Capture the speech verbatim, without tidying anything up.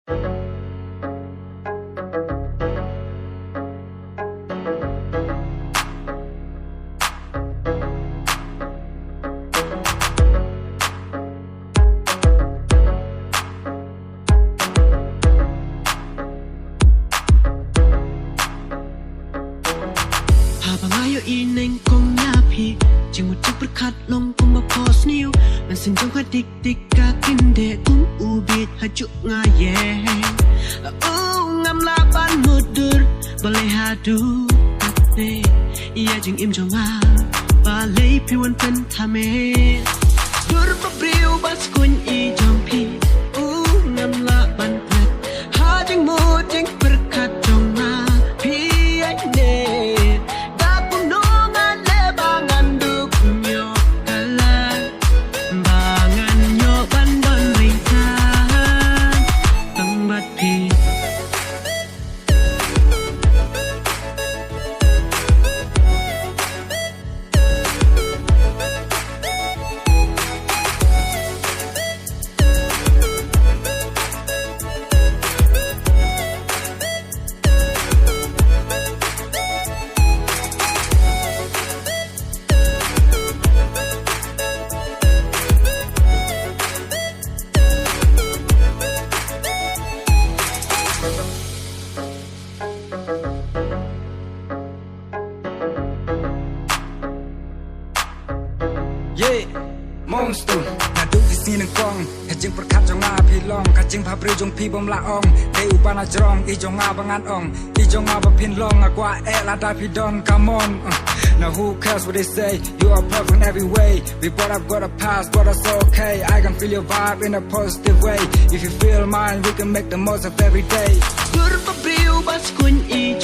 Haba nga ïohi nyngkong ïa phi, jingmut jingpyrkhat long kumba phohsniew. Mynsiem jong nga dik dik ka kyndeh kum u bieit ha juh nga, yeah. Oh, ngam lah ban mutdur balei haduh katne, ïa jingim jong nga balei phi wan pynthame. Dur ba briew ba sngewsih jong phi, oh, ngam lah ban phet ha jingmut jingpyrkhat jong nga. Phi ïa ne da kumno nga leh ba ngan duh kumno ka la, ba ngan ïoh ban don ryngkat tang bad phi. Yeah, Monster. Naduh ki sngi nyngkong, ka jingpyrkhat jong nga phi long ka jingbhabriew jong phi bym lah ong. Dei uba na jrong, i jong nga ba ngan ong, i jong nga ba phin long. Nga kwah eh lada phi don, come on. Uh, now who cares what they say? You are perfect in every way. We both have got a past, but that's okay. I can feel your vibe in a positive way. If you feel mine, we can make the most of every day. Dur ba briew ba sngewsih